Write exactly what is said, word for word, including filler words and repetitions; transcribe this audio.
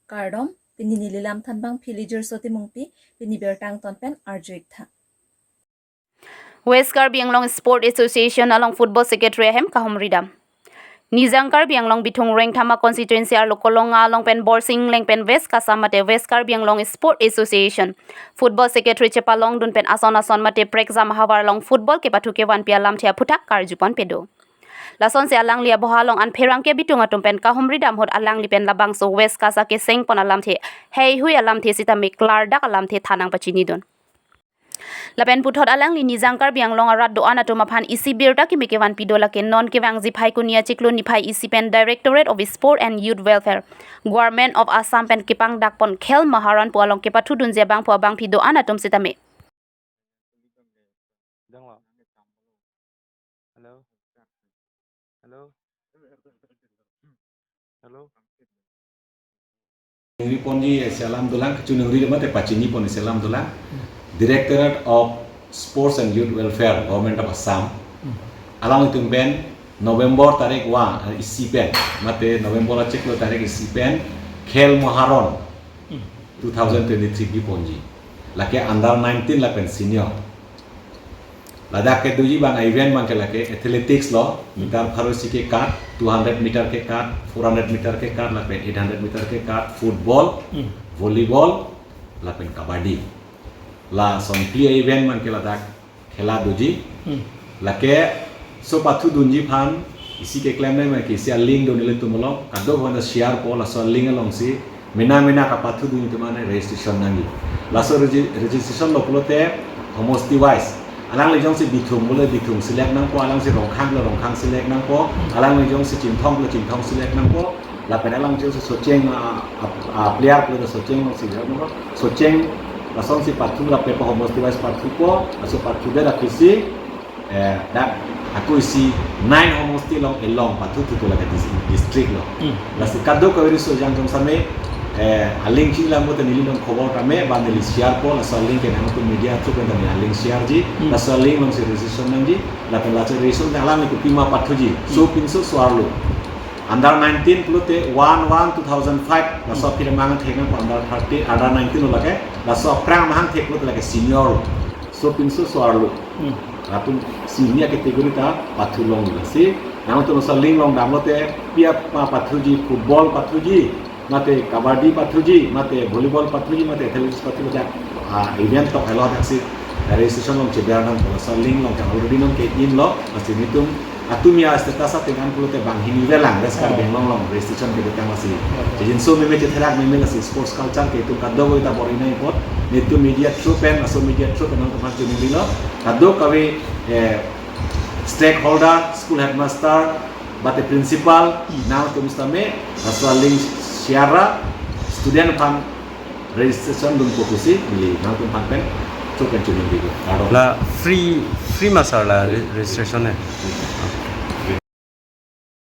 Kardom, pini neli lam thanbang Philiger Sotimungpi, pini birta angton pen arju-ik tha. West Karbi Anglong Sport Association along Football Secretary ahem kahumridam. Nijang Karbi Anglong Bithung Rengthama Constituency arlo Kolonga along pen Borsing Ingleng pen West Kasa mate West Karbi Anglong Sport Association Football Secretary chepalongdun pen ason ason mate prekjam ahavar along football kepathu kevanpi alamthe aphuthak karjupon pedo. Lasonsi alangli aboha along an pherangke Bithung atum pen kahumridam ahut alangli pen labangso West Kasa kesengpon alamthe, heihui alamthe sitame klardak alamthe thanang pachinidun. Lapen puthot alangli Nijang Karbi Anglong arat do-an atum aphan isi birta kimi kevanpi do, lake non kevangji Phaikuni achiklo niphai isi pen Directorate of Sport and Youth Welfare, Government of Assam pen kepangdakpon Khel Maharon pu along kepathudunji abangphu abangphi do-an atum sitame. Dang lo. Hello. Hello. Hello. Ningri ponji isi alam dolang, kachiningri mate pachinipon isi alam dolang. Directorate of Sports and Youth Welfare, Government of Assam. Alanglitum pen November tarik wa, eh, isi pen, mate November achiklo tarik isi pen, Khel Maharon two thousand twenty-three biponji. Lake under nineteen lapen senior. Ladak kedoji abang event abang ke lake athletics lo, meter pharo isi kekat, two hundred meter kekat, four hundred meter kekat, lapen eight hundred meter kekat, football, Hmm. volleyball, lapen kabaddi. Lason phli event abang ke ladak khela doji. Hmm. Lake laso pathudunji aphan isi keklem nangji abang ke isi a-link do nelitum along, kadokave aphan share po, laso a-link alongsi mena mena kapathudunji atum aphan registration nangji. Laso regi-, registration lo pulote homosti wise. Alangli jongsi Bithung pulo Bithung select nangpo, alangsi Rongkhang pulo Rongkhang select nangpo, alangli jongsi Chinthong pulo Chinthong select nangpo, lapen alangli jongsi Socheng, a, a, a player pulote Socheng alongsi select nangpo. Socheng lasonsi pathu lapen pa homosti wise pathupo, laso pathudet aphi si, eh, dak ako isi nine homosti along elong pathu thutu lake dis-, district lo. Hmm. Lasi kadokave riso jang jong same, eh, a-link chini lang mate neli along khobor tame, ba neli share po, laso a-link ke nangtum media through pen tame a-link share ji, Hmm. laso a-link alongsi registration nangji, lapen laso registration alangli kopima pathuji, Hmm. sopinso so-arlo. Under nineteen pulote one one two thousand five, laso Hmm. aphi amahang thek nangpo under thirty, under nineteen lo lake, laso aphrang amahang thek pulote lake senior, sopinso so-arlo. Hmm. Latum senior category ta pathu longlo si. Nangtum laso a-link along damlote pi apa pathuji, football pathuji, mate kabaddi pathuji, mate volleyball pathuji, mate athletics pathuji, ah, event tok helo daksi registration along cheber nangpo, laso a-link along ke already non ke-in lo, lasi nelitum atum ya status ating an pulote banghini avelang, West Karbi Oh. Anglong along registration kedo tang lasi. Oh. Chejinso meme chetherak meme lasi sports culture ke itum kadokave ta bor-i nangji apot, nelitum media through pen, laso media through pen nangtum aphan chiningrilo, kadokave, eh, stakeholder, school headmaster, mate principal, Hmm. nangtum sitame, laso a-link share ra, student aphan registration dunpo pusi, neli nangtum aphan pen, through pen chiningri. Kardom. La free, free ma sir la re-, registration eh?